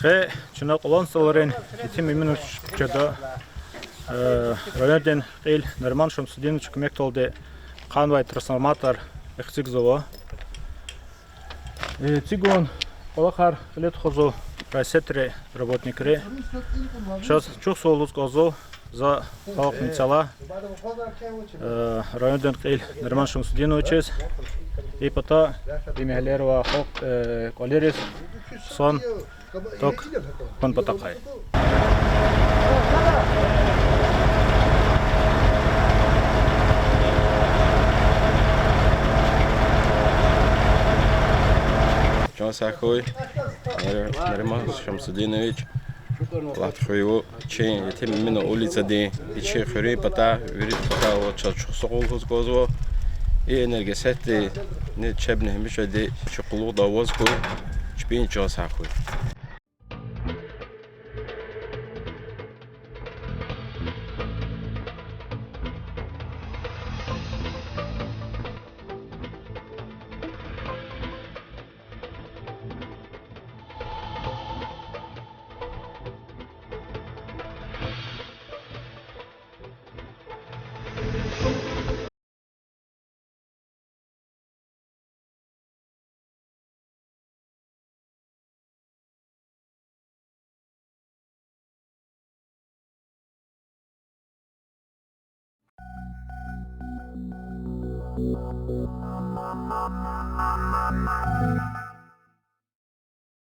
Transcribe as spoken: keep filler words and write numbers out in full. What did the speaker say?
Къе чна Кьулан селарин Етим Эминович куьчеда, э, райондин кьил Нариман Шамсудиновича куьмекдалди хъанвай трансформатор эцигзава. Э, эцигун кӀвалахар кьиле тухузва райсетри работникри. Чаз чухсагъул лугьуз кӀанзава за халкьдин цела, э, райондин кьил Нариман Шамсудиновичаз, и пата и мягьледин халкь, э, кӀвалериз хъсан ток кьун патахъай. Чан сагъ хьуй, Нари-, Нариман Шамсудинович, Аллагьди хуьрай вун. Чи Етим Эминов улицадин, и чи хуьруьн патай, вири патай ава, чаз чухсагъул лугьуз кӀанзава. И энергосетдини чебни гьамишанда чи къуллугъда аваз хьуй, чпин чан сагъ хьуй.